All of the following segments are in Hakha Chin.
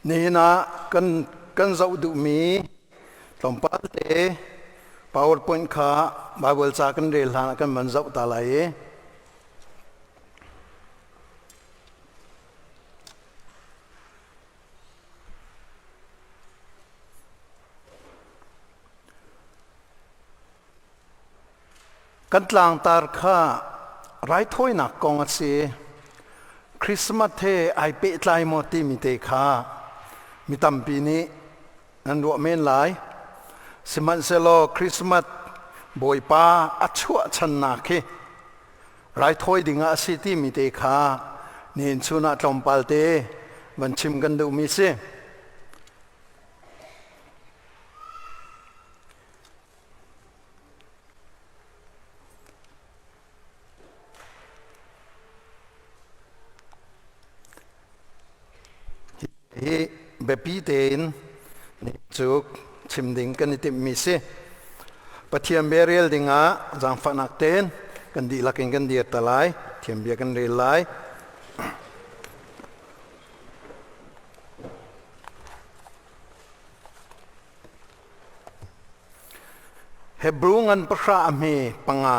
Nihin ah kan kan zoh duhmi tlawmpal te PowerPoint kha Bible ca kan rel hlan ah kan van zoh ta lai i Kan tlangtar kha raithawinak kong a si. Christmas he ai pehtlai maw timi te kha mi tampi nih nan ruah men lai. Sihmanhsehlaw Christmas Bawipa a chuahchannak hi raithawi dingah a si timi te kha nihin chun ah tlawmpal te van chim kan duhmi si. Hi biapi tein cu chim ding kan i timhmi si. Pathian bia rel dingah zaangfahnak tein kan dihlak in kan dir ta lai. Pathian bia kan rel lai. Hebru ngan pahra a hme panga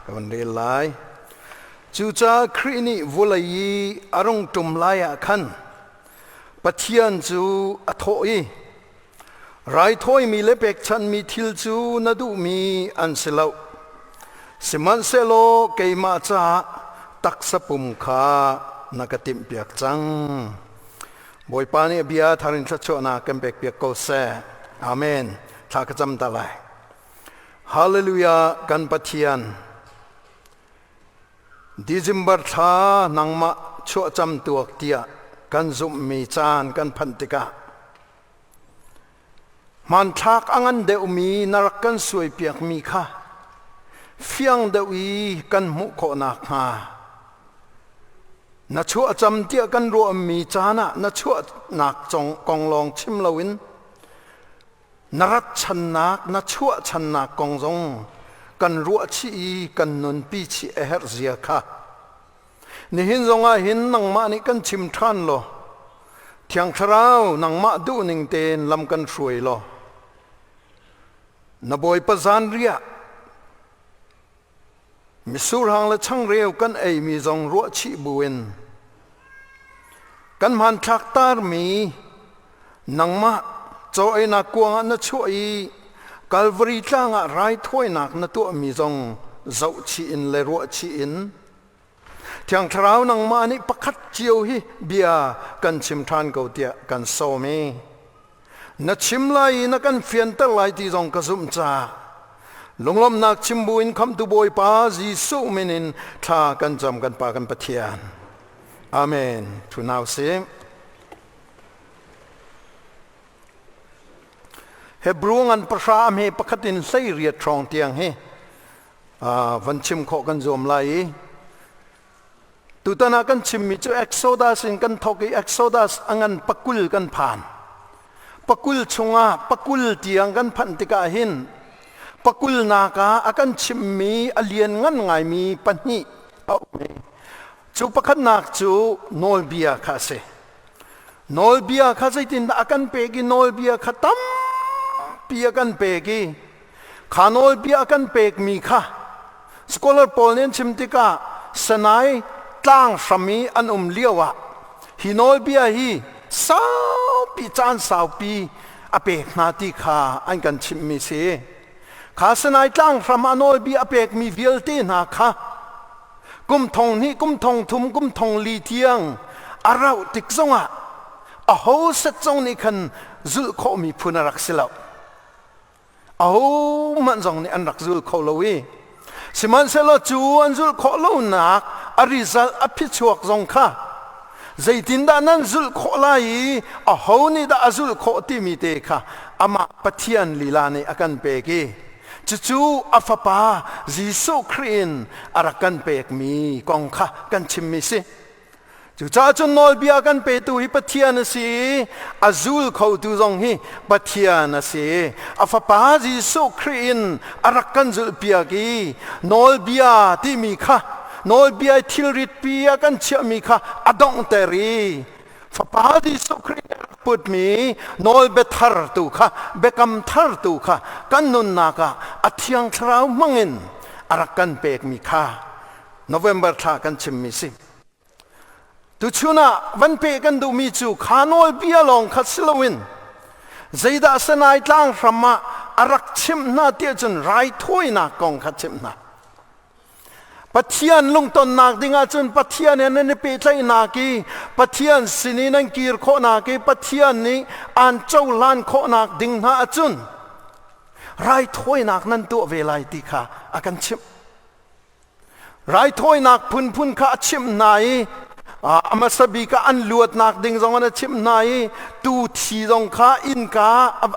ka van rel lai. Cucaah Khrih nih vawlei i a rung ṭum lai ah khan Pathian cu a thawh i, Raithawimi le pekchanhmi thil cu na duhmi an si lo. Sihmanhsehlaw keimah caah taksa pum kha na ka timhpiak cang. Bawipa nih a bia thar in thluachuahnak kan pekpiak ko seh. Amen. Thla ka cam ta lai. Hallelujah kan Pathian. December thla nangmah chuahcam tuak tiah kan zumhmi caan kan phanh tikah hmanthlak a ngan deuhmi na rak kan suaipiakmi kha fiang deuh i kan hmuh khawh nakhnga Na chuahcam tiah kan ruahmi caan ah na chuahnak kong lawng chim loin na rat channak, na chuahchannak kong zong kan ruah chih i kan nunpi chih a herh zia kha. Nihin zongah hin nangmah nih kan chim ṭhan law, Thiang Thlarau nangmah duhning tein lam kan hruai law, na Bawipa zanriah Misurhang le changreu kan eimi zong ruahchih buin kan hmanthlak tarmi nangmah caw einak kuang ah na chuah i Calvary tlang ah raithawinak na tuahmi zong zohchih in le ruahchih in Thiang Thlarau nangmah nih pakhat cio hi bia kan chim ṭhan ko tiah kan sawm i na chim lai i na kan fianter lai ti zong ka zumh caah lunglawmhnak chim buin khamtu Bawipa Jesuh min in thla kan cam kan Pa kan Pathian. Amen. Thu nau si. Hebrew ngan pahra a hme pakhat in 18 hrawng tiang hi van chim khawh kan zuam lai i Tutan ah kan chimmi cu Exodus in kan thawk i Exodus a ngan pakul kan phan. Pakul chungah pakul tiang kan phanh tikah hin pakul nak ah a kan chimmi a lian ngan ngaimi pahnih a um i cu pakhatnak cu nawlbia kha a si. Nawlbia kha zeitindah a kan pek i nawlbia kha tampi a kan pek i kha nawlbia a kan pekmi kha scholar pawl nih an chim tikah Sinai tlang hram i an um lio ah hi nawlbia hi saupi caan saupi a pek hna ti kha an kan chimhmi si. Kha Sinai tlang hram ah nawlbia a pekmi vialte hna kha kum thong hnih kum thong thum kum thong li tiang a rauh tik zongah aho set zong nih khan zulh khawhmi phun a rak si lo. Ahohmanh zong nih an rak zul kho lo i sihmanhsehlaw cu an zulh khawh lonak a result a phichuak zong kha zeitindah nan zulh khawh lai i aho nih dah a zulh khawh timi te kha amah Pathian lila nih a kan pek i cucu a fapa Jesuh Khrih in a rak kan pekmi kong kha kan chimmi si. Cucaah cun nawlbia kan petu hi Pathian a si i a zul khotu zong hi Pathian a si. A fapa Jesuh Khrih in a rak kan zulhpiak i nawlbia timi kha nawlbia i thilritpi a kan chiahmi kha a donghter i Fapa Jesuh Khrih nih a rak putmi nawlbia thar tu kha, biakam thar tu kha kan nunnak ah a Thiang Thlarau hmangin a rak kan pekmi kha November thla kan chimmi si. Tuchun ah van peh kan duhmi cu kha nawlbia lawng kha si loin zeidah Sinai tlang hram ah a rak chimh hna tiah cun raithawinak kong kha chimh hna. Pathian lungtonnak ding ahcun Pathian he nan i pehtlaihnak i Pathian sin i nan kir khawhnak i Pathian nih aan cohlan khawhnak ding hna ahcun raithawinak nan tuah ve lai ti kha a kan chimh. Raithawinak phunphun kha a chimh hna i a hmasa bik ah an luatnak ding zong an a chimh hna i tu thi zong kha innka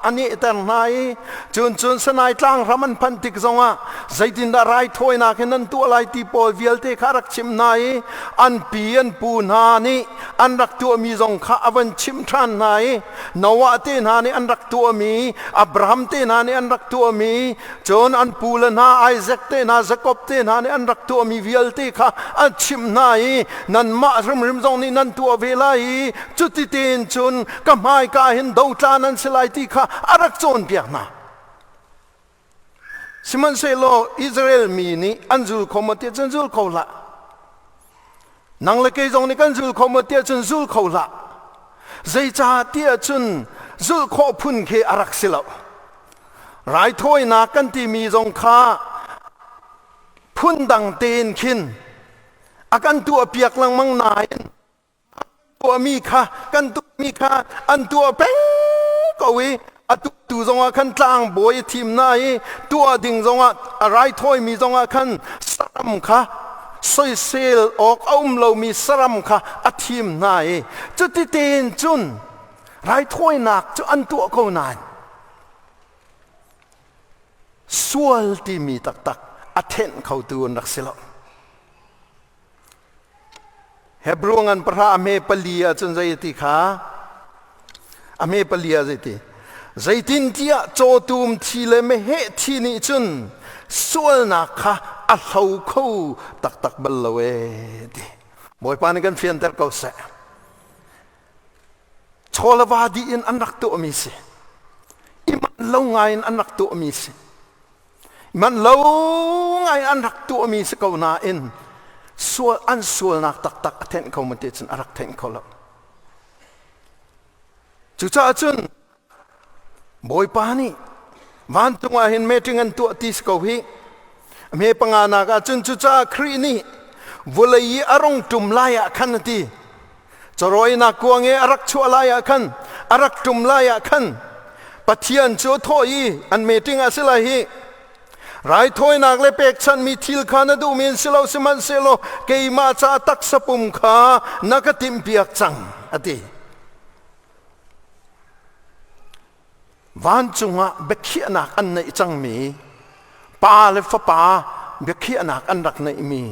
a nehter hna i cun cun Sinai tlang hram an phanh tik zongah zeitindah raithawinak hin nan tuah lai ti pawl vialte kha a rak chimh hna i an pi an pu hna nih an rak tuahmi zong kha a van chimh ṭhan hna i Noah te hna nih an rak tuahmi, Abraham te hna nih an rak tuahmi, Cun an pule hna Isaac te hna Jakob te hna nih an rak tuahmi vialte kha an chimh hna i nanmah hrimhrim zong nih nan tuah ve lai i cuti tein cun ka hmaika hin dotla nan si lai ti kha a rak cawnpiak hna. Sihmanhsehlaw Israel mi nih an zul kho maw tiah cun zul kho hlah. Nang le kei zong nih kan zul kho maw tiah cun zul kho hlah. Zeicah tiah cun zulh khawh phun khi a rak si lo. Raithawinak kan timi zong kha phundang tein khin a kan tuahpiak lengmang nain tuahmi kha kan tuahmi kha an tuah peng ko i a tu zongah khan tlangbawi a thim hna i tuah ding zongah a raithawimi zongah khan saram kha soisel awk a um lomi saram kha a thim hna i cuti tein cun raithawinak cu an tuah ko nain sual timi taktak a thenh khotu an rak si lo. Hebrew ngan pahra a hme pali ahcun zei a ti kha? A hme pali ah zei ti? Zeitintiah cawtum thi le meheh thi nih cun sualnak kha a hlo kho taktak bal lo ee ti. Bawipa nih kan fianter ko seh. Chaw le va dih in an rak tuahmi si. I manh lo ngai in an rak tuahmi si. Man lo ngai an rak tuahmi si ko nain sual an sualnak taktak a thenh kho maw ti cun a rak thenh kho lo. Cucaah cun Bawipa nih vancung ah hin meeting an tuah ti si ko hi. Hme panga nak ah cun cucaah Khrih nih vawlei i a rung ṭum lai ah khan a ti. Cawrawinak kuang i a rak chuah lai ah khan, a rak ṭum lai ah khan, Pathian cu a thawh i an meeting ah si lai hi. Raithawinak le pekchanhmi thil kha na duhmi an si lo, sihmanhsehlaw keimah ca taksa pum kha na ka timhpiak cang, a ti. Vancung ah biakhiahnak an neih cangmi pa le fapa biakhiahnak an rak neihmi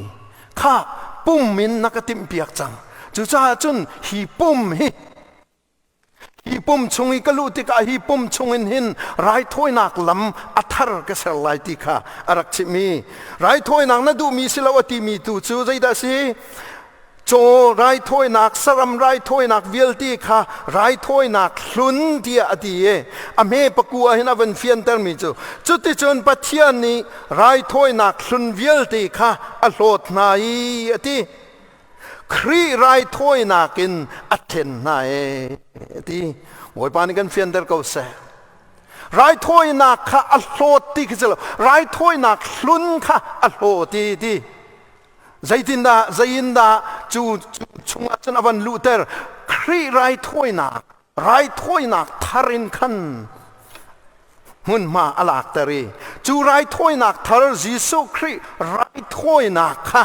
kha pum in na ka timhpiak cang. Cucaah cun hi pum hi hi pum chung i ka luh tikah hi pum chungin hin raithawinak lam a thar ka ser lai ti kha a rak chimh i raithawinak na duhmi si lo a timi tu cu zeidah a si? Caw raithawinak, saram raithawinak vialte kha raithawinak hlun tiah a ti i a hme paku ah hin a van fiantermi cu cuticun Pathian nih raithawinak hlun vialte kha a hlawt hna i a ti. Khrih raithawinak in a thlen hna e a ti. Bawipa nih kan fianter ko seh. Raithawinak kha a hlawt ti khi si lo, raithawinak hlun kha a hlawt i ti. Zeitindah zeiindah cu chungah cun a van luhter? Khrih raithawinak raithawinak thar in khan hmunhma a lakter i cu raithawinak thar Jesuh Khrih raithawinak kha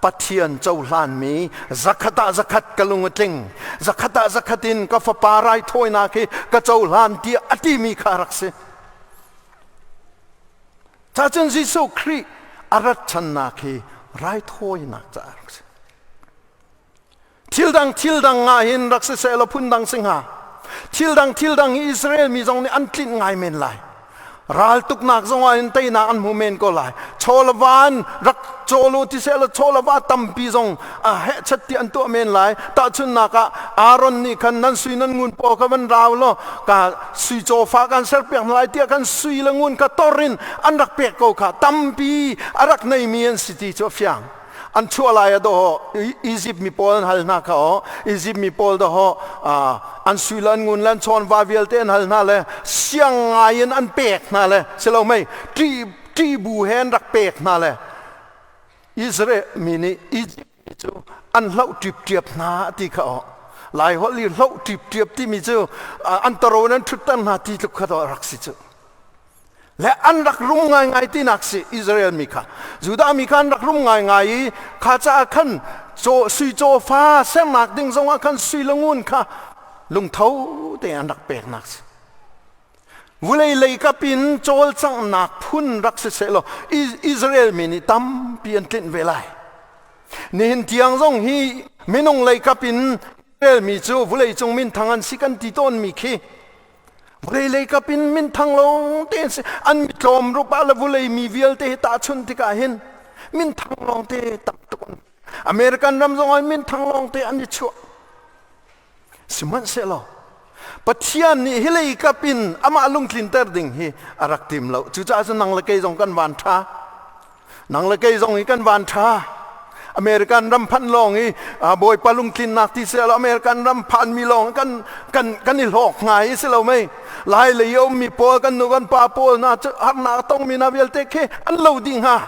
Pathian cohlanmi zakhat ah zakhat ka lung a tling, zakhat ah zakhat in ka fapa raithawinak hi ka cohlan tiah a timi kha a rak si. Cacun Jesuh Khrih a rat ṭhannak hi raithawinak caah rak si. Thil dang thil dang ah hin rak si seh law phun dang si hnga. Thil dang thil dang hi Israel mi zong nih an tlinh ngai men lai. Raltuknak zongah in teinak an hmu men ko lai. Chawlava in rak cawlu ti seh law chawlava tampi zong a hehchat ti an tuah men lai. Tahchunhnak ah Aaron nih khan nan sui nan ngun pawl kha van rau law ka sui cawfa kan serpiak hna lai tiah kan sui le ngun kha tor in an rak pek ko kha tampi a rak neimi an si ti cu a fiang. An chuah lai a dawh Egypt mi pawl an hal hna kha aw Egypt mi pawl dawh an sui le an ngun le an chawn va vialte an hal hna le siang ngai in an pek hna le silo mei ṭih ṭih bu he an rak pek hna le Israel mi nih Egypt mi cu an hloh ṭipṭiap hna ti kha aw Lai holh i hloh ṭipṭiap timi cu an taro in an ṭhutter hna ti tluk kha rak si cu. Le an rak rum ngaingai tinak si Israel mi kha. Judah mi kha an rak rum ngaingai i kha caah khan caw sui cawfa sernak ding zongah khan sui le ngun kha lungtho te an rak peknak si. Vulei lei kap in cawlcanghnak phun rak si seh law Israel mi nih tampi an tlinh ve lai. Nihin tiang zong hi minung lei kap in Israel mi cu vulei cung minthang an si kan ti tawn mi khi Vulei lei kap in minthang lawng te an si. An mitlawm rup ah le vulei mi vialte hi tahchunh tikah hin minthang lawng te tam tuk an. American ram zong ah minthang lawng te an i chuah. Sihmanhsehlaw Pathian nih hi lei kap in amah lungtlinter ding hi a rak tim lo. Cucaah cun nang le kei zong kan van ṭha. Nang le kei zong hi kan van ṭha. American ram phanh lawng i Bawipa lungtlinnak ti seh law American ram phanmi lawng kan kan kan i hlawk ngai i si lo mei. Lai lei a ummi pawl kan nu kan pa pawl hna cu harnak a tongmi hna vialte khi an lo dih hnga.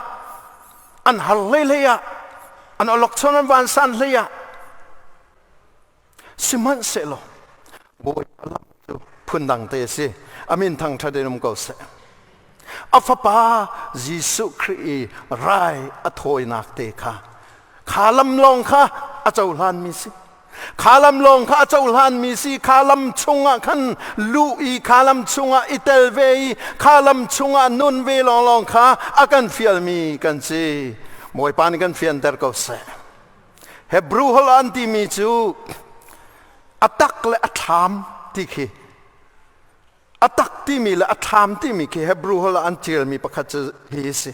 An har hlei hlei ah an awlokchon an vansan hlei ah Sihmanhsehlaw Bawipa lam cu phundang te a si. A min thangṭhat in um ko seh. A fapa Jesuh Khrih i rai a thawinak te kha kha lam lawng kha a cohlanmi si. Kha lam lawng kha a cohlanmi si. Kha lam chungah khan luh i kha lam chungah i tel ve i kha lam chungah nun ve lawnglawng kha a kan fialmi kan si. Bawipa nih kan fianter ko seh. Hebrew holh an timi cu a tak le a thlam ti khi a tak timi le a thlam timi khi Hebrew holh ah an ṭialmi pakhat cu hi a si.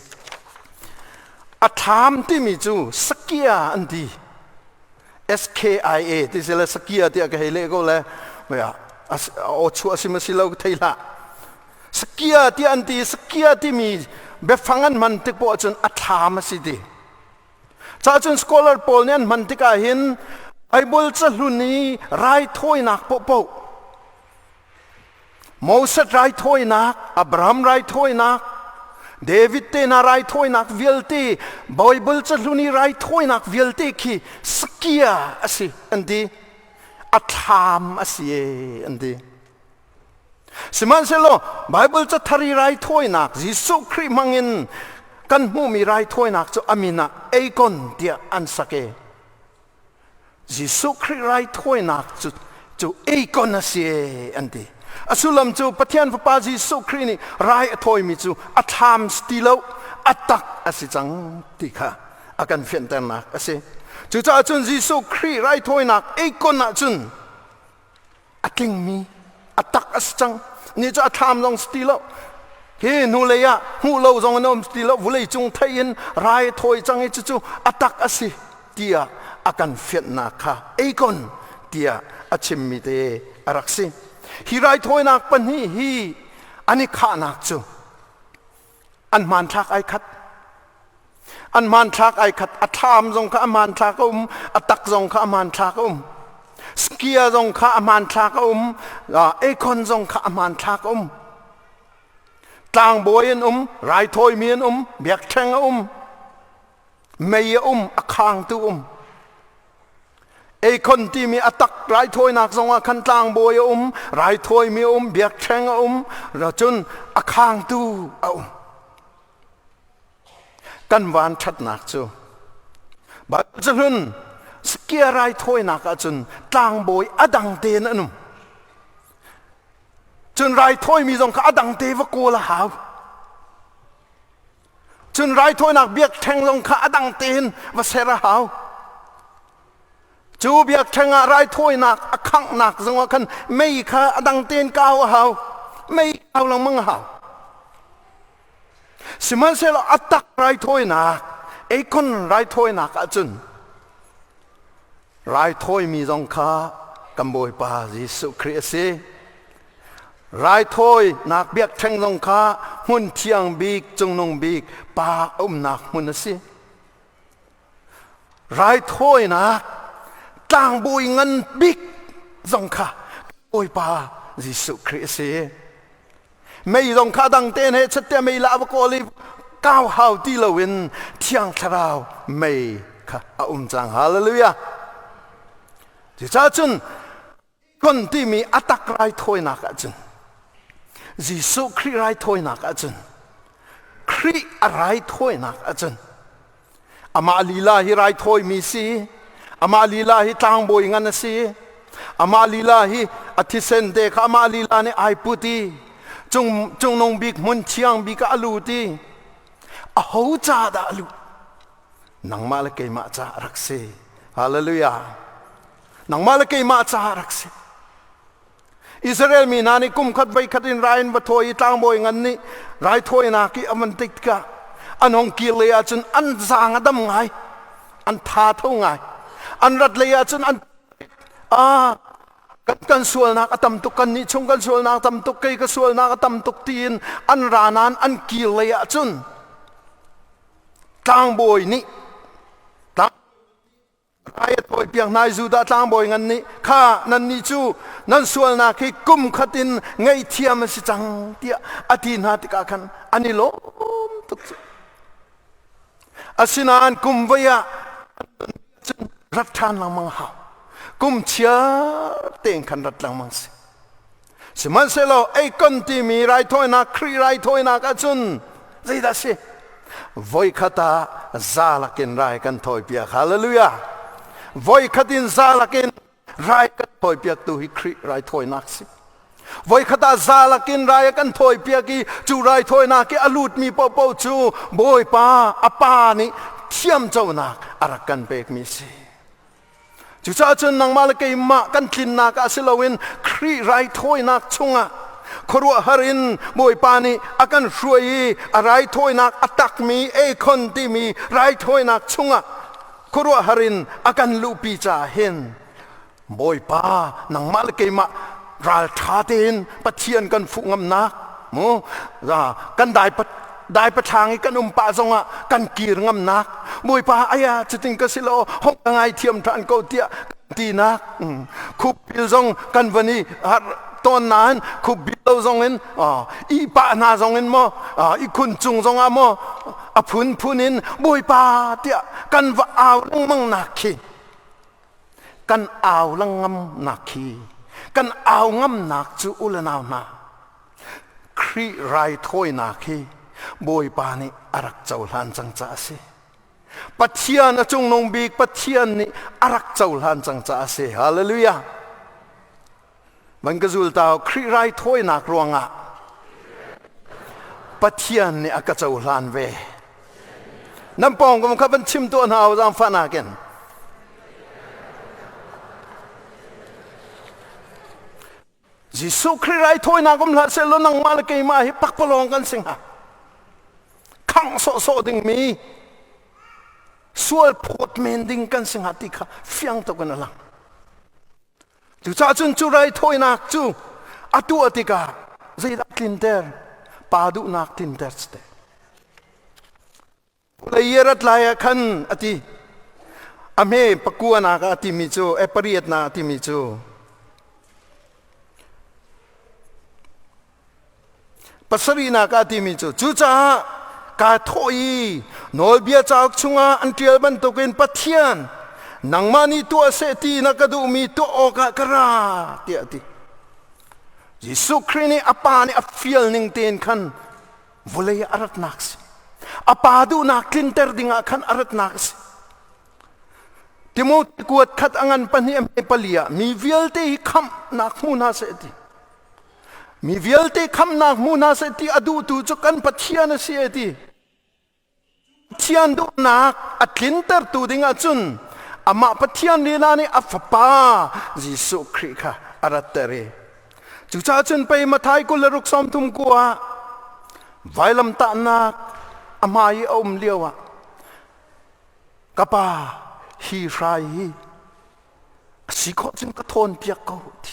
A thlam timi cu sakia an ti. S-K-I-A ti si le sakia tiah ka hei leh ko le aw chuah si ma si lo thei hlah. Sakia tiah an ti. Sakia timi biafang an hman tik poah cun a thlam a si ti. Cahcun scholar pawl nih an hman tikah hin Bible cahlun i raithawinak paohpaoh Moses raithawinak, Abraham raithawinak, David te hna raithawinak vialte, Bible cahlun i raithawinak vialte khi sakia a si an ti. A thlam a si e an ti. Sihmanhsehlaw Baibal cathar i raithawinak Jesuh Khrih hmangin kan hmuhmi raithawinak cu a min ah Eikon tiah an sak i Jesuh Khrih raithawinak cu cu Eikon a si e an ti. A sullam cu Pathian Fapa Jesuh Khrih nih rai a thawimi cu a thlam ti lo a tak a si cang ti kha a kan fianternak a si. Cucaah cun Jesuh Khrih raithawinak Eikon ahcun a tlingmi a tak a si cang ni cu a thlam zong si ti lo hi hnulei ah hmuh lo zong an um ti lo vulei cung thei in rai thawi cang i cucu a tak a si tiah a kan fianhnak kha eikon tiah a chimmi te a rak si. Hi raithawinak pahnih hi an i khahnak cu an hmanthlak ai khat. An hmanthlak ai khat. A thlam zong kha a hmanthlak a um, a tak zong kha a hmanthlak a um, skia zong kha a hmanthlak a um, ekhon zong kha a hmanthlak a um. Tlangbawi an um, raithawimi an um, biakṭheng a um, mei a um, a khangtu um. Eikhon timi a tak raithawinak zongah khan tlangbawi a um, raithawimi a um, biakṭheng a um, cun a khangtu a um. Kan van ṭhatnak cu Bible cahlun skia raithawinak ahcun tlangbawi a dang tein an um. Cun raithawimi zong kha a dang te va kawl a hau. Cun raithawinak biakṭheng zong kha a dang tein va ser a hau. Cu biakṭheng ah raithawinak a khanghnak zongah khan mei kha a dang tein kau a hau. Mei kau lengmang a hau. Sihmanhsehlaw a tak raithawinak, eikon raithawinak ahcun raithawimi zong kha kan Bawipa Jesuh Khrih a si. Raithawinak biakṭheng zong kha hmun thiang bik, cungnung bik pa a umnak hmun a si. Raithawinak tlangbawi ngan bik zong kha Bawipa Jesuh Khrih a si. Mei zong kha dang tein he chattia mei la va kawl i kau hau ti loin Thiang Thlarau mei kha a um cang. Hallelujah. Cucaah cun kon timi a tak raithawinak ahcun Jesuh Khrih raithawinak ahcun Khrih a raithawinak ahcun amah lila hi raithawimi si, amah lila hi tlangbawi ngan a si, amah lila hi a thisen te kha amah lila nih ai put i cung cungnung bik hmun thiang bik ah a lut i aho ca dah a luh? Nangmah le keimah ca a rak si. Hallelujah. Nangmah le keimah ca rak si. Israel mi hna nih kum khat voi khat in rai in va thawi i tlangbawi ngan nih raithawinak i a van tik tikah an hong kir lei ahcun an zaang a dam ngai, an tha tho ngai. An rat lei ahcun an ah kan kan sualnak a tam tuk, kan nih chung kan sualnak tam tuk, kei ka sualnak a tam tuk tiin an ra nain an kir lei ahcun tlangbawi nih Rai a tawipiak hna i Judah tlangbawi ngan nih kha nannih cu nan sualnak hi kum khat in ngaihthiam a si cang tiah a ti hna tikah khan an i lawm tuk cu. Asinain kum voi ah cun rat ṭhan lengmang hau. Kum chiar tein khan rat lengmang si. Sihmanhsehlaw eikon timi raithawinak, Khrih raithawinak ahcun zeidah si? Voikhat ah za lakin rai kan thawipiak. Hallelujah! Voikhat in za lakin rai kan thawipiak tu hi Khrih raithawinak si. Voikhat ah za lakin rai a kan thawipiak i cu raithawinak i a lutmi paohpaoh cu Bawipa a Pa nih thiamconak a rak kan pekmi si. Cucaah cun nangmah le keimah kan tlinnak ah si loin Khrih raithawinak chungah khuaruahhar in Bawipa nih a kan hruai i a raithawinak a takmi ekhon timi raithawinak chungah khuaruahhar in a kan luhpi caah hin Bawipa nangmah le keimah ralṭha tein Pathian kan fuh ngamnak mu kan dai dai pathlang i kan um pah zongah kan kir ngamnak Bawipa aya cutin ka si lo hong ka ngai thiam ṭhan ko tiah tinak khupbil zong kan van i har tawn nain khupbil lo zong in i pah hna zong in maw i khun cung zong ah maw a phunphun in Bawipa tiah kan va au lengmang nak khi kan au lengmang nak khi kan au ngamnak cu u le nau hna Khrih raithawinak hi Bawipa nih a rak cohlan cang caah a si. Pathian a cungnung bik Pathian nih a rak cohlan cang caah a si. Hallelujah. Van ka zul ta Khrih raithawinak ruangah Pathian nih a ka cohlan ve. Nan pawngkam kha van chim tuah hna u zaangfahnak in. Jesuh Khrih raithawinak um hlah sehlaw nangmah le keimah hi pakpalawng kan si hnga. Khangh sawhsawh dingmi sual phawt men ding kan si hnga ti kha fiang tuk in a lang. Cucaah cun cu raithawinak cu a tuah tikah zeidah tlinter? Pa duhnak tlinter si te. Lei i rat lai ah khan a ti. A hme pakua nak ah a timi cu, e pariat na a timi cu, pasarihnak ah a timi cu, cucaah kaa thawh i nawlbia cauk chungah an ṭial bantukin Pathian nangmah nih tuah seh ti na ka duhmi tuah awkah ka ra tiah a ti. Jesuh Khrih nih a Pa nih a fial ning tein khan vawlei ah a ratnak si. A pa duhnak tlinter dingah khan a ratnak a si. Timote kuat khat a ngan pahnih a hme pali ah mi vialte hi khamhnak hmu hna seh ti. Mi vialte khamhnak hmu hna seh ti a duhtu cu kan Pathian a si e ti. Pathian duhnak a tlintertu dingah cun amah Pathian lila nih a fapa Jesuh Khrih kha a ratter i cucaah cun pei Matthai 26 30 ah vailamtahnak. A hmai i a um lio ah ka pa hi hrai hi a si khawh cun ka thawn piak ko ti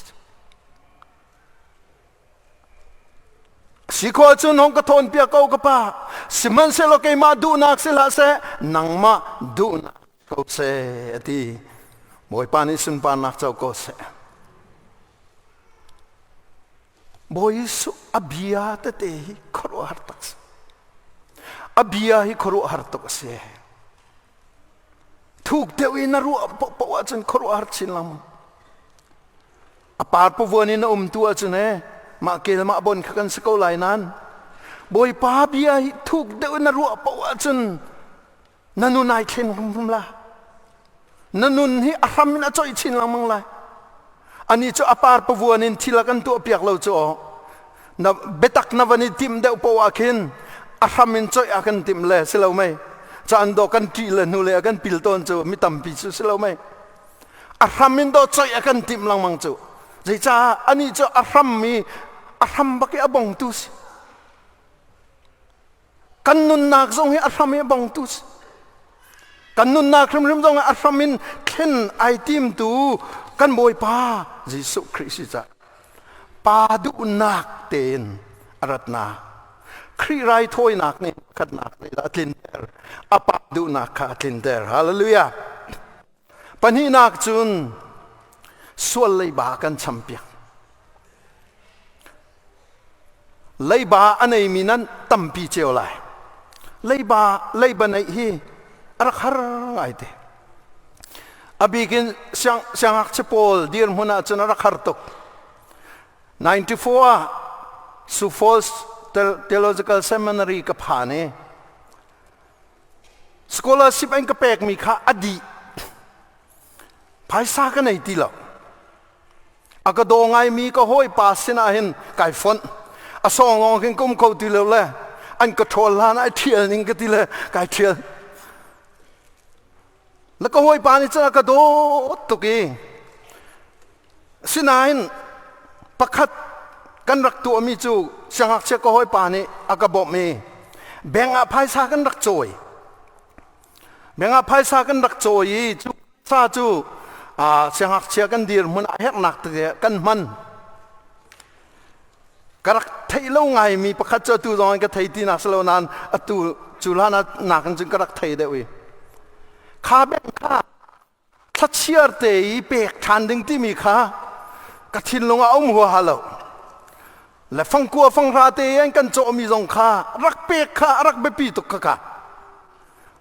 Si khawh cun hong ka thawn piak ko ka pa. Sihmanhsehlaw keimah duhnak si hlah seh, nangmah duhnak ko seh a ti. Bawipa nih sunparnak co ko seh. Bawi Jesuh a bia tete hi khuaruahhar tak si. A bia hi khuaruahhar tuk a si. Thuk deuh in a ruah paohpaoh ahcun khuaruahhar chin lengmang. A par pavuan in a um tu ahcun e mah kel mah bon kha kan si ko lai nan Bawipa bia hi thuk deuh in na ruah paoh ahcun na nun ai thlen hrimhrim la. Na nun hi a hram in a coih chin lengmang lai. Ani cu a par pavuan in thil a kan tuah piak lo cu aw. Na biatak na van i timh deuh paoh ah khin a hram in coih a kan timh le si lo mei. Caan do kan ṭih le hnu le a kan pil tawn cu mi tampi cu si lo mei. A hram in dawh coih a kan timh lengmang cu. Zeicah anih cu a hram i a hram bak i a bongtu si. Kan nunnak zong hi a hram i a bongtu si. Kan nunnak hrimhrim zong a hram in thlen ai timtu kan Bawipa Jesuh Khrih si cah. Pa duhnak tein a ratnak. Khrih raithawinak nih khatnak a tlinter. A pa duhnak kha a tlinter. Hallelujah. Pahnihnak cun sual leiba kan champiak. Leiba a neimi nan tampi cio lai. Leiba leiba neih hi a rak har ngai te. A bikin siang siangngakchia pawl dirhmun ah cun a rak har tuk. 94 ah Sioux Falls Theological Seminary ka phan i Scholarship an ka pekmi kha a dih. Phaisa ka nei ti lo. A ka daw ngaimi ka hawipa sinah hin kai fonh. A sawng lawng khin kum kho ti lo le an ka ṭhawl hlan ai ṭhial ning ka ti le kai ṭhial. Na ka hawipa nih cun a ka dawt tuk i Sinain pakhat kan rak tuahmi cu siangngakchia ka hawipa nih a ka bawmh i bank ah phaisa kan rak cawi. Bank ah phaisa kan rak cawi i cu sa cu siangngakchia kan dirhmun a herhnak tete kan hman. Ka rak theih lo ngaimi pakhat cu atu zong in ka thei ti nak si lo nain atu cu hlan ah nakin cun ka rak thei deuh i kha bank kha thlachiar te i pek ṭhan ding timi kha ka thinlung ah a um huaha lo. Le fangkua fanghra te an kan cawhmi zong kha rak pek kha a rak biapi tuk kha ka.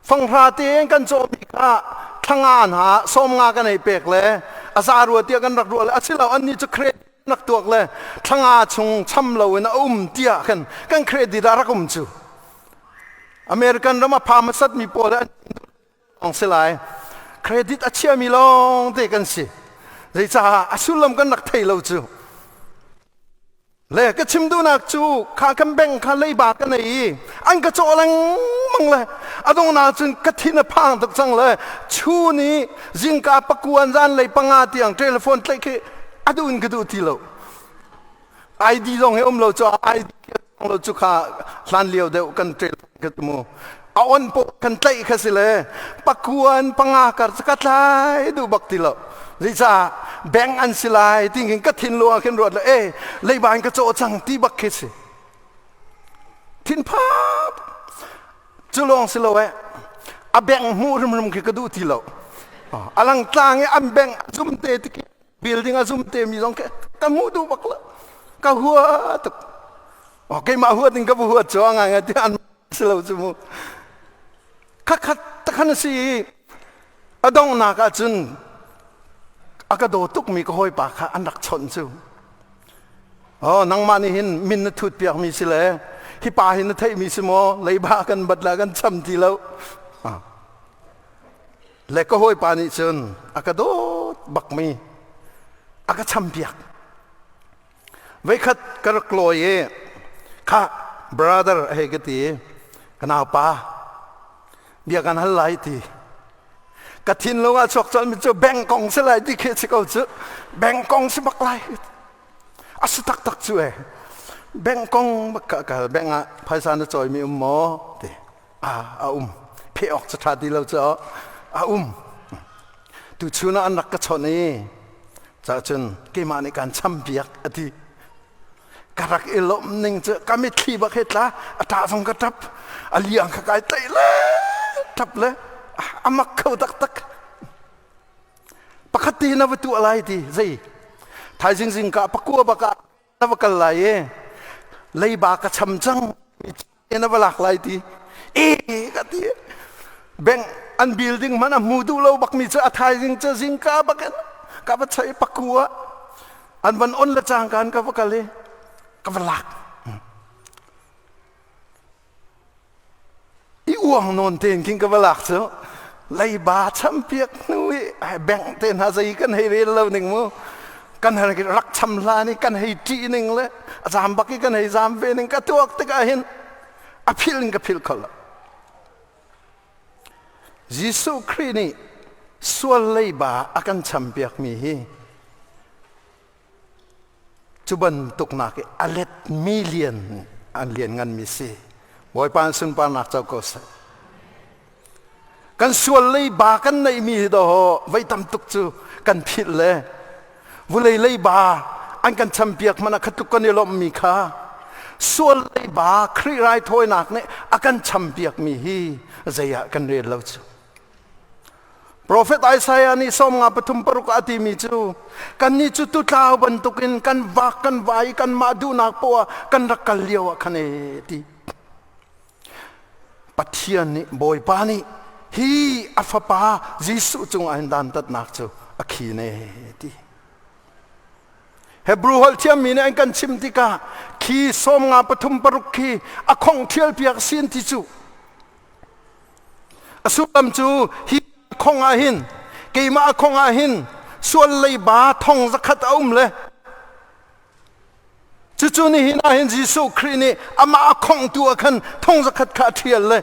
Fanghra te an kan cawhmi kha thlanga hna sawmnga kan ei pek le a za rua tiah kan rak ruah le asilo annih cu credit rak tuak le thlanga chung cham loin a um tiah khan kan credit ah rak um cu. American ram a pha hmasat mi pawl an lawng si lai. Credit a chiami lawng te kan si. Zeicah a sullam kan rak thei lo cu. Le ka chim duhnak cu kha kan bank kha leiba ka nei i an ka cawh lengmang le a dongnak cun ka thin a phang tuk cang le chun i zingka pakuan zan lei panga tiang telephone tlaih khi a duh in ka duh ti lo. ID zong hi um lo cu ID lo cu kha hlan lio deuh kan ṭel ka mu a on po kan tlaih kha si le pakuan panga kar cu ka tlai duh bak ti lo zeicah bank an si lai ti khin ka thinlung ah khin ruat le e leiba in ka cawh cang ti bak khi si thin phap cu lawng si lo eh a bank hmuh hrimhrim khi ka duh ti lo a lang tlang i an bank a zum te ti building a zum te mi zong ka hmuh duh bak lo ka hua tuk oh keimah huat in ka va huat cu ngai ngai ti an si lo cu mu khat takhan si i a donghnak ah cun a ka daw tuk mi ka hawipa kha an rak chawnh cu oh nangmah nih hin min na thut piak mi si le hi pa hi na theih mi si maw leiba kan bat la kan cham ti lo Le ka hawipa nih cun a ka dawt bakmi a ka champiak. Veikhat ka rak lawi i kha brother a hei ka ti i ka naupa bia kan hal lai ti ka thinlung ah chuak colmi cu bank kong si lai ti khi si ko cu bank kong si bak lai a si taktak cu e bank kong bak ka kal bank ah phaisa na cawimi um maw ti. A um. Pheh awk cu ṭha ti lo cu a um. Tu chun ah an rak ka chawnh i cahcun keimah nih kaan champiak a ti. Ka rak i lawmh ning cu ka mitthli bak he tla, a ṭah zong ka ṭap, a liang kha kai tlaih le ṭap le a mak kho taktak. Pakhat te na va tuah lai ti zei thaizing zingka pakua bak ah na va kal lai i leiba ka cham cang na va lak lai ti e ka ti. Bank an building hmanh a hmu duh lo bak mi cu a thaizing cu zingka bakin ka va chai pakua an van on le cangka an ka va kal i ka va lak i uang nawn tein khin ka va lak cu. Leiba champiak hnu i bank te hna zei kan hei rel lo ning mu, kan hei rak cham hlan i kan hei ṭih ning le a zam bak i kan hei zam ve ning ka tuak tikah hin a philh in ka philh kho lo. Jesuh Khrih nih sual leiba a kan champiak mi hi cu bantuk nak i a let million an lian nganmi si. Bawipa an sunparnak co ko seh. Kan sual leiba kan neihmi hi daw voi tam tuk cu kan philh le vulei leiba an kan champiak hmanh ah kha tluk kan i lawmhmi kha sual leiba Khrih raithawinak nih a kan champiakmi hi zei ah kan rel lo cu. Profet Isaiah nih 53:6 a timi cu kannih cu tutlau bantukin kan vak kan vai, kanmah duhnak poah kan rak kal lio ah khan e ti. Pathian nih, Bawipa nih hi a fapa Jesuh cungah hin dantatnak cu a khin e ti. Hebrew holh thiammi nih an kan chim tikah khi 53:6 khi a khongh ṭhial piak sin ti cu a sullam cu hi khong ah hin, keimah a khong ah hin sual leiba 100,000 a um le cucu nihin ah hin Jesuh Khrih nih amah a khongtu ah khan 100,000 kha a ṭhial le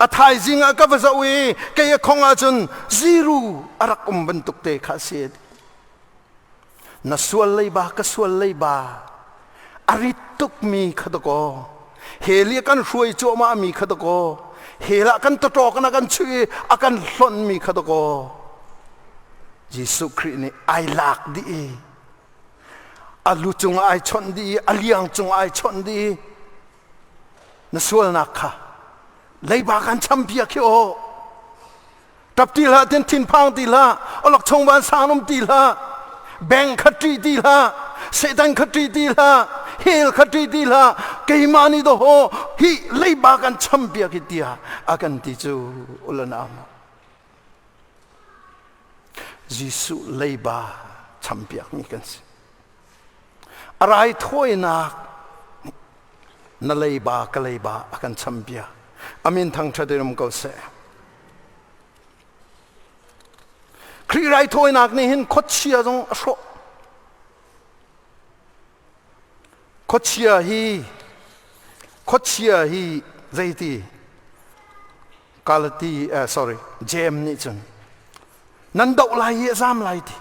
a thaizing ah ka va zoh i kei a khong ahcun zero a rak um bantuk te kha a si. Na sual leiba, ka sual leiba a rit tukmi kha dakaw, hell i a kan hruai cuahmah mi kha dakaw, hell ah kan tawṭawk in a kan chuih i a kan hlonhmi kha dakaw, Jesuh Khrih nih ai lak dih i a lu cungah ai chawnh dih i a liang cungah ai chawnh dih i na sualnak kha leiba kan champiak hi aw. Ṭap ti hlah, tin thinphang ti hlah, awlok chung van sang um ti hlah, bank kha ṭih ti hlah, Satan kha ṭih ti hlah, hell kha ṭih ti hlah, keimah nih dawhaw hi leiba kan champiak hi tiah a kan ti cu ulanam. Jesuh leiba champiak mi kan si. A raithawinak na leiba ka leiba a kan champiak. Amin thangṭhat in um ko seh. Khrih raithawinak nih hin khuachia zong a hrawh. Khuachia hi zeiti Galati sorry James nih cun nan doh lai i a zam lai ti.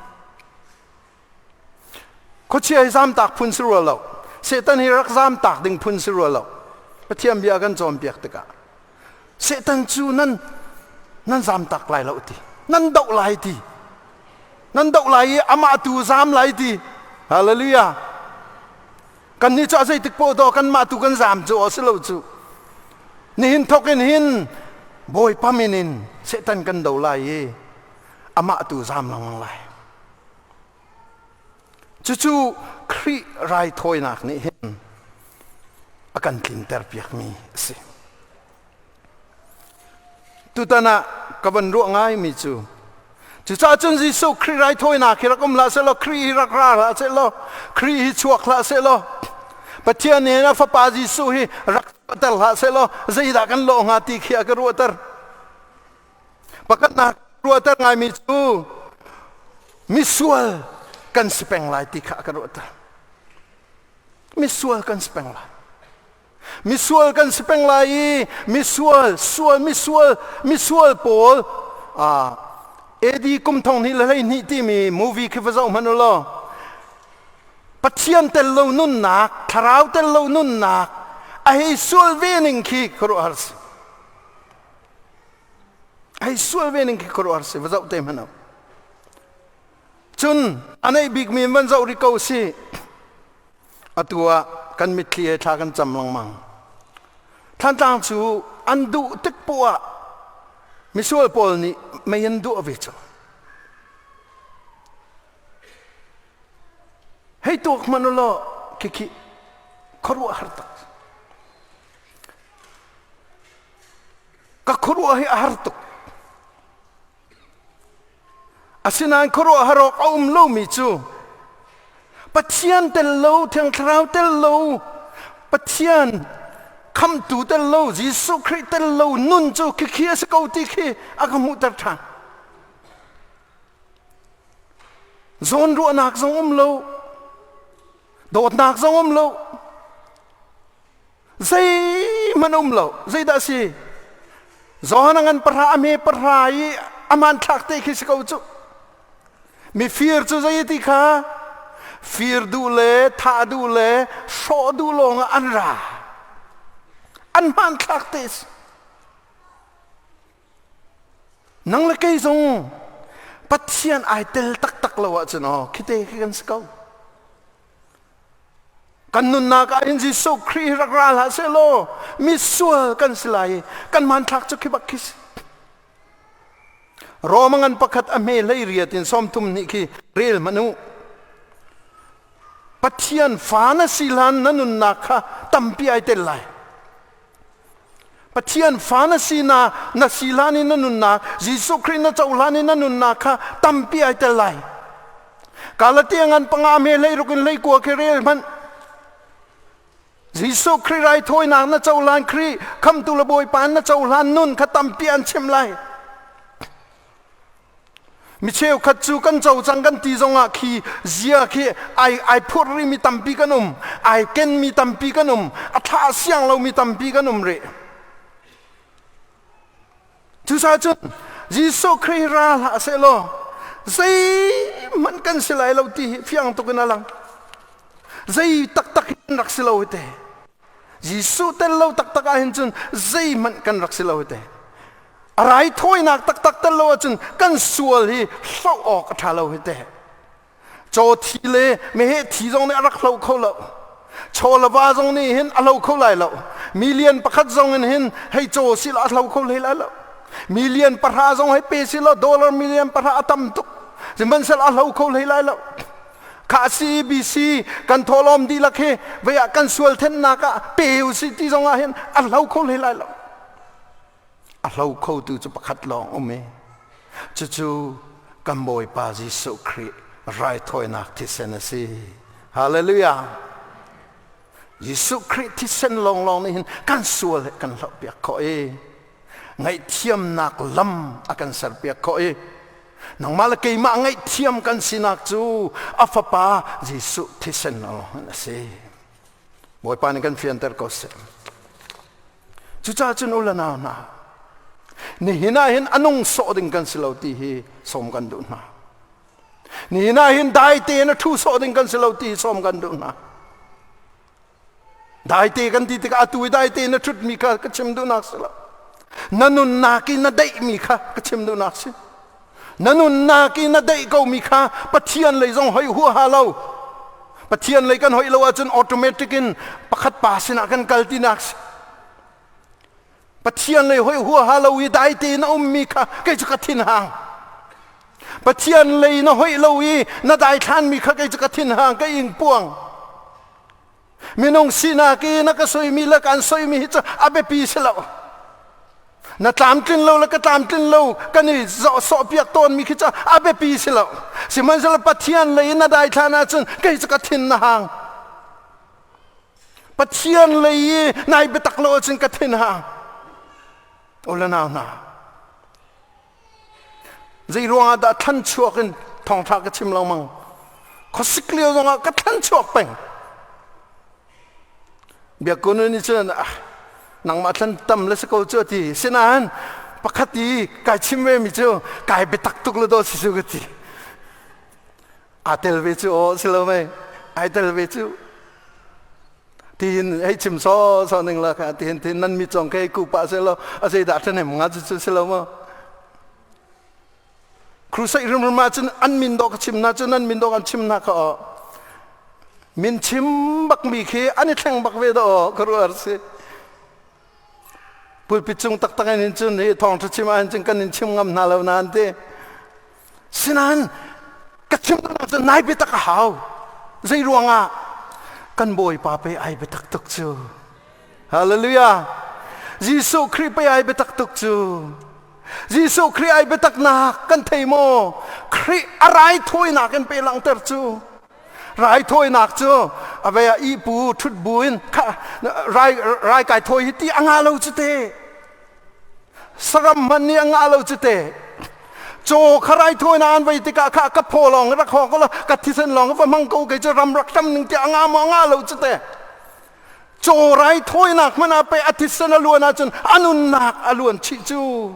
Khuachia hi zamtak phun si rua lo. Satan hi rak zamtak ding phun si rua lo. Pathian bia kan cawnpiak tikah Satan cu nan zamtak lai lo ti. Nan doh lai ti. Nan doh lai i amah tu zam lai ti. Hallelujah. Kan nih cu a zeitik poh daw kanmah tu kan zam cu a si lo cu. Nihin thok in hin Bawipa min in Satan kan do lai i amah tu zam lengmang lai. Cucu Khrih raithawinak nih hin a kan tlinter piakmi a si. Tutan ah ka van ruah ngaimi cu cucaah cun Jesuh Khrih raithawinak hi rak um hlah sehlaw, Khrih hi rak ra hlah sehlaw, Khrih hi chuak hlah sehlaw, Pathian nih a fapa Jesuh hi rak ter hlah sehlaw zeidah kan lawh hnga ti khi a ka ruahter. Pakhatnak ruahter ngaimi cu misual kan si peng lai ti kha a ka ruahter. Misual kan si peng lai. Misual kan si peng lai i misual sual misual misual pawl AD kum 2012 timi movie khi va zoh hmanh u law Pathian tel lo nunnak, thlarau tel lo nunnak a hei sual ve ning khi khuaruahhar si. Hei sual ve ning khi khuaruahhar si va zoh te hmanh u. Cun a neih bikmi van zoh rih ko si. Atu ah kan mitthli he thla kan cam lengmang. Thlantlang cu an duh tik poah ah misual pawl nih mei an duah ve cu. Hei tuak hmanh u law khikhi khuaruahhar tak. Ka khuaruah hi a har tuk. Asinain khuaruahhar awk a um lomi cu Pathian tel lo, Thiang Thlarau tel lo, Pathian khamtu tel lo, Jesuh Khrih tel lo nun cu khikhi a si ko ti khi a ka hmuhter ṭhan. Zawnruahnak zong um lo, dawtnak zong um lo, zeihmanh um lo. Zeidah a si? Johan a ngan pahra a hme pahra i a hmanthlak te khi si ko cu. Mifir cu zei ti kha fir duh le thah duh le hrawh duh lawng ah an ra. An hmanthlak te si. Nang le kei zong Pathian ai tel taktak lo ahcun aw khite khi kan si ko. Kan nunnak ah hin Jesuh Khrih rak ra hlah sehlaw misual kan si lai i kan hmanthlak cu khi bak khi si. Roma ngan pakhat a hme hlei riat in 32 khi rel hmanh u. Pathian fa na si hlan na nunnak kha tampi ai tel lai. Pathian fa na si na na si hlan in na nunnak Jesuh Khrih na cohlan in na nunnak kha tampi ai tel lai. Galatia ngan panga me hlei ruk in hlei kua khi rel hmanh. Jesuh Khrih raithawinak na cohlan Khrih khamtu le Bawipa na cohlan nun kha tampi an chim lai. Mi cheukhat cu kan co cang kan ti zongah khi zia khi ai ai phurh rihmi tampi kan um, ai kenmi tampi kan um, a thlah siang lomi tampi kan um rih. Cucaah cun Jesuh Khrih ra hlah sehlaw zeihmanh kan si lai lo ti hi fiang tuk in a lang. Zei taktak hi kan rak si lo hi te. Jesuh tel lo taktak ah hin cun zeihmanh kan rak si lo hi te. A raithawinak taktak tel lo ahcun kan sual hi hloh awk a ṭha lo hi teh. Caw thi le meheh thi zong nih a rak hlo kho lo. Chaw le va zong nih hin a hlo kho lai lo. Million pakhat zong in hin hei caw si la a hlo kho hlei lai lo. Million pahra zong hei pe si law dollar million pahra a tam tuk. Sihmanhsehlaw a hlo kho hlei lai lo. Kha CBC kan thawhlawm dihlak hi vei ah kan sual thennak ah pe u si ti zong ah hin a hlo kho hlei lai lo. A hlo khotu cu pakhat lawng um i cucu kan Bawipa Jesuh Khrih raithawinak thisen a si. Hallelujah! Jesuh Khrih thisen lawnglawng nih hin kan sual he kan hlohpiak khawh i ngaihthiamnak lam a kan serpiak khawh i nangmah le keimah ngaihthiam kan sinak cu a fapa Jesuh thisen lawng a si. Bawipa nih kan fianter ko seh. Cucaah cun u le nau hna, nihin ah hin a nung sawh ding kan si lo ti hi sawm kan duh hna. Nihin ah hin dai tein a ṭhu sawh ding kan si lo ti hi sawm kan duh hna. Dai te kan ti tikah atu i dai tein a ṭhutmi kha ka chim duhnak si lo. Na nunnak i na daihmi kha ka chim duhnak si. Na nunnak i na daih komi kha Pathian lei zong hoih huaha lo. Pathian lei kan hoih lo ahcun automatic in pakhat pa sinah kan kal tinak si. Pathian lei hoih huaha lo i dai tein a ummi kha kei cu ka thin hang. Pathian lei na hoih lo i na daithlanmi kha kei cu ka thin hang, ka ing puang. Minung sinak i na ka soimi le kan soimi hi cu a biapi si lo. Na tlamtlin lo le ka tlamtlin lo kan i sawhpiak tawnmi khi cu a biapi si lo. Sihmanhsehlaw Pathian lei in na daithlan ahcun kei cu ka thin na hang. Pathian lei i nai biatak lo ahcun ka thin hang. U le nau hna, Zei ruangah dah thlan chuak in thawngṭha ka chim lengmang? Khuasik lio zongah ka thlan chuak peng. Biakun nih cun ah, nangmah thlan tam le si ko cu a ti. Sinain pakhat i kai chim ve mi cu kai biatak tuk le daw si cu ka ti. Aa tel ve cu aw si lo mei? Ai tel ve cu. Tiin hei chim saw saw ning la kha tiin tin nan mi cong ke ku pa se lo a zei dah ṭhahnem nga cu cu si lo maw? Crusade rimrim ahcun an min dawh ka chim hna cun an min dawh kan chim hna kha aw. Min chim bak mi khi an i thleng bak ve dawh ka ruah si. Pulpit cung taktak in cun hi thawngṭha chim ahhin cun kan in chim ngam hna lo na an ti. Sinain ka chim cun nai biatak a hau. Zei ruangah kan Bawipa pe ai biatak tuk cu. Hallelujah. Jesuh Khrih pe ai biatak tuk cu. Jesuh Khrih ai biataknak kan thei maw? Khrih a raithawinak in pe langhter cu. Raithawinak cu a vei ah ipu ṭhut buin kha rai rai kai thawi hi ti a ngah lo cu te. Saram hmanh nih a ngah lo cu te. Caw kha raithawinak an vei tikah kha ka phaw lawng rak hawk law ka thisen lawng va hmang ko kei cu ram rak tam ning ti a ngah maw a ngah lo cu te. Caw raithawinak hmanh ah pei a thisen a luan ahcun a nunnak a luan chih cu.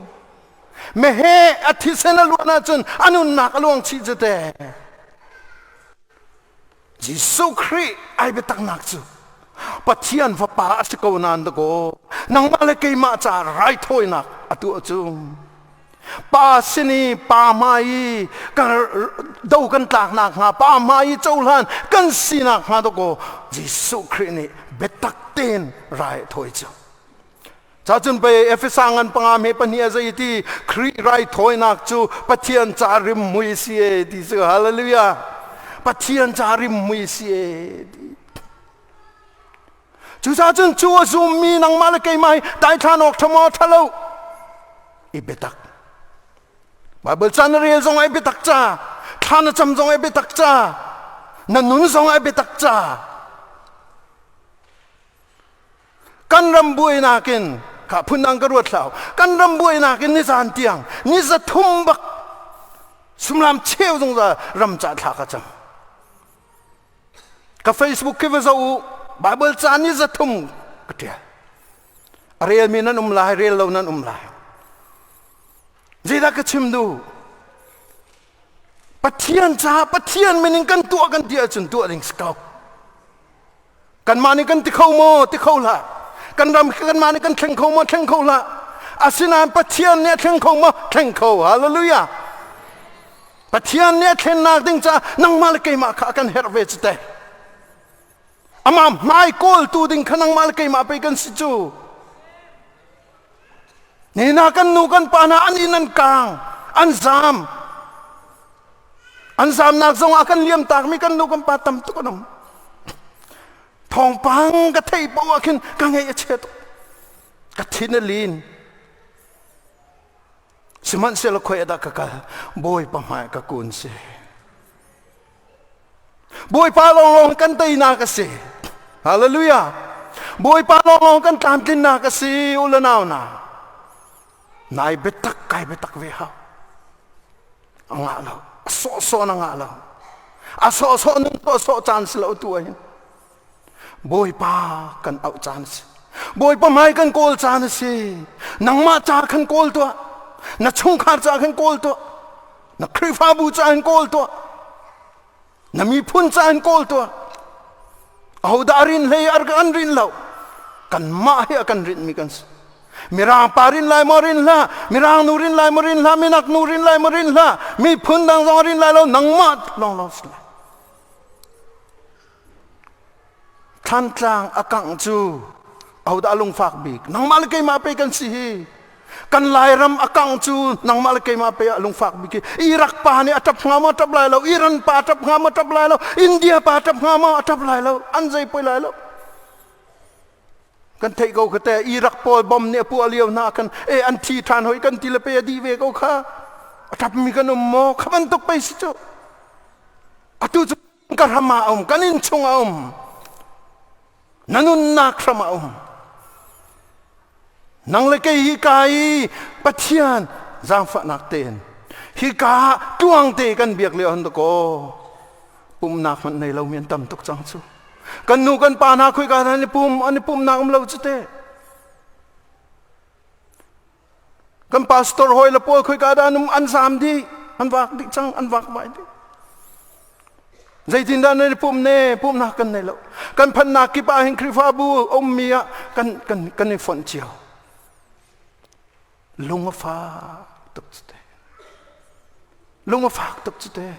Meheh a thisen a luan ahcun a nunnak a luang chih cu te. Jesuh Khrih ai biataknak cu Pathian fapa a si ko nain dakaw nangmah le keimah ca raithawinak a tuah cu. Pa sin i pa hmai i kan do kan tlaknak hnga pa hmai i cohlan kan sinak hnga dakaw Jesuh Khrih nih biatak tein rai a thawi cu. Cacun pei Efesa ngan panga me pahnih a zei ti Khrih raithawinak cu Pathian ca rim mui si e ti cu hallelujah Pathian ca rim mui si e ti Cucaah cun cu a zummi nangmah le keimah hi daithlan awk ṭha maw ṭha lo i biatak Bible ca na rel zong ai biatak ca thla na cam zong ai biatak ca na nun zong ai biatak ca Kan ram buainak in kha phundang ka ruat hlah kan ram buainak in nizan tiang ni 300 bak sumlam cheu zungzal ram ca thla ka cam. Ka Facebook khi va zoh u Bible ca ni 300 ka ṭial. A relmi nan um lai, rel lo nan um lai. Zeidah ka chim duh? Pathian caah Pathian min in kan tuah kan ti ahcun tuah ding si ko. Kanmah nih kan ti kho maw? Ti kho hlah. Kan ram kanmah nih kan thleng kho maw? Thleng kho hlah. Asinain Pathian nih a thleng kho maw? Thleng kho. Hallelujah. Pathian nih a thlennak ding caah nangmah le keimah kha a kan herh ve cu te. Amah hmai kawltu ding kha nangmah le keimah pei kan si cu. Nina kan nu kan pa hna an inn an kang, an zam. An zamnak zong ah kan liam takmi kan nu kan pa tam tuk an um. Thawngpang ka theih paoh ah khin ka ngaih a chia tuk. Ka thin a lin. Sihmanhsehlaw khoi dah ka kal? Bawipa hmai ka kun si. Bawipa lawnglawng kan teinak a si. Hallelujah. Bawipa lawnglawng kan tlamtlinnak a si u le nau na. Nai biatak kai biatak ve hau. A ngah lo. A sawhsawh na ngah lo. A sawhsawh nun sawhsawh caan si lo tu ahhin. Bawipa kan auh caan a si. Bawipa hmai kan kawl caan a si. Nangmah ca khan kawl tuah. Na chungkhar ca khan kawl tuah. Na Khrihfabu ca in kawl tuah. Na miphun ca in kawl tuah. Ahodah a rin hlei an rin lo. Kanmah hi a kan rinhmi kan si. Mirang pa rin lai maw rin hlah, mirang nu rin lai maw rin hlah, minak nu rin lai maw rin hlah, miphun dang zong rin lai lo, nangmah lawnglawng si lai. Thlantlang a kangh cu ahodah a lungfak bik? Nangmah le keimah pei kan si hi. Kan Lairam a kangh cu nangmah le keimah pei a lungfak bik hi. Iraq pa nih a ṭap hnga maw ṭap lai lo, Iran pa a ṭap hnga maw ṭap lai lo, India pa a ṭap hnga maw a ṭap lai lo, an zei poi lai lo. Kan theih ko kha te Iraq pawl bom nih a puah lio hna khan e an thi ṭhan hoi kan ti le pe a dih ve ko kha. A ṭapmi kan um maw? Kha bantuk pei si cu. Atu cu ka hram ah a um kan innchung a um na nunnak hram ah a um nang le kei hi ka i Pathian zaangfahnak tein hi ka tluang te kan biak lio han ko pumnak hmanh nei lomi an tam tuk cang cu kan nu kan pa hna khoi ka an i pum an i pumnak um lo cu te Kan pastor hawi le pawl khoika dah an um an zaam dih an vak dih cang an vak vai dih. Zeitindah nan i pumh ne pumhnak kan nei lo. Kan phannak kip ah hin Khrihfabu ummi ah kan kan kan i fonh cio. Lung a fak tuk te. Lung a fak tuk cu te.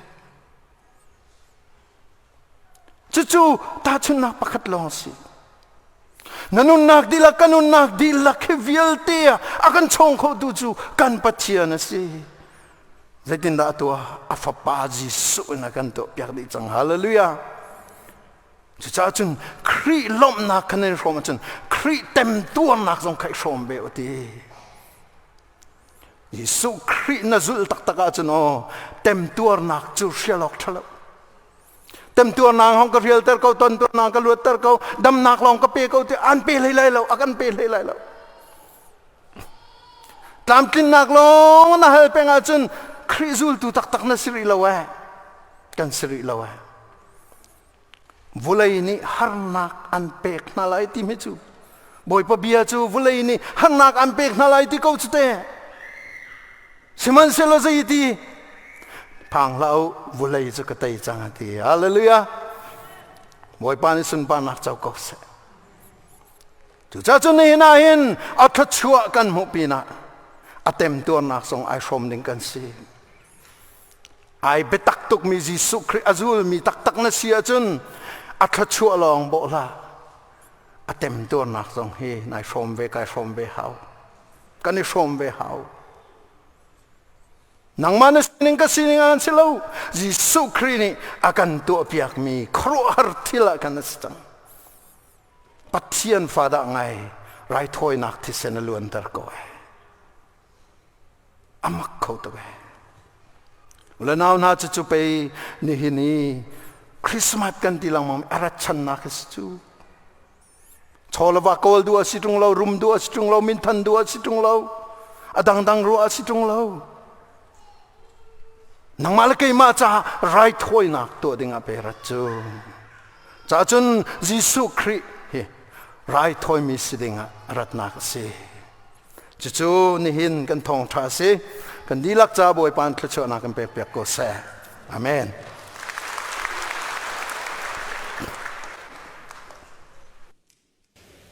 Cucu tahchunhnak pakhat lawng a si. Na nunnak dihlak ka nunnak dihlak hi vialte ah a kan chawng khotu cu kan Pathian a si. Zeitindah a tuah? A fapa Jesuh in a kan tuahpiak dih cang. Hallelujah. Cucaah cun Khrih lawmhnak kha nan i hrawm ahcun Khrih temtuarnak zong kha i hrawm ve u ti. Jesuh Khrih na zulh taktak ahcun aw temtuarnak cu hrial awk ṭha lo. Temtuarnak hong ka hrialter ko, tontuarnak ka luatter ko, damnak lawng ka pe ko ti an pe hlei lai lo, a kan pe hlei lai lo. Tlamtlinnak lawng na hal peng ahcun Khrih zultu taktak na si rih lo eh. Kan si rih lo eh. Vulei nih harnak an pek hna lai timi cu Bawipa bia cu vulei nih harnak an pek hna lai ti ko cu te. Sihmanhsehlaw zei ti phang hlah u vulei cu ka tei cang a ti. Hallelujah. Bawipa nih sunparnak co ko seh. Cucaah cun nihin ah hin a thluachuah kan hmuh pinah a temtuarnak zong ai hrawm ding kan si. Ai biatak tukmi Jesuh Khrih a zulmi taktak na si ahcun a thluachuah lawng bawh hlah. A temtuarnak zong hi nai hrawm ve kai hrawm ve hau. Kan i hrawm ve hau. Nangmah na sining ka sining an si lo. Jesuh Khrih nih a kan tuahpiakmi khuaruahhar thil ah kan si cang. Pathian fa dah ngai raithawinak thisen a luanter ko ai. A mak kho tuk ee. Ule nau hna cu cu pei nihin i Christmas kan ti lengmang a rat channak hi si cu. Chaw le va kawl duh a si ṭung lo, rum duh a si ṭung lo, minthan duh a si ṭung lo, a dangdang ruah a si ṭung lo. Nangmah le keimah caah raithawinak tuah ding ah pe rat cu. Caah cun Jesuh Khrih hi raithawimi si ding ah ratnak a si. Cucu nihin kan thawngṭha a si. Kan dihlak ca Bawipa in thluachuahnak kan pekpiak ko seh. Amen.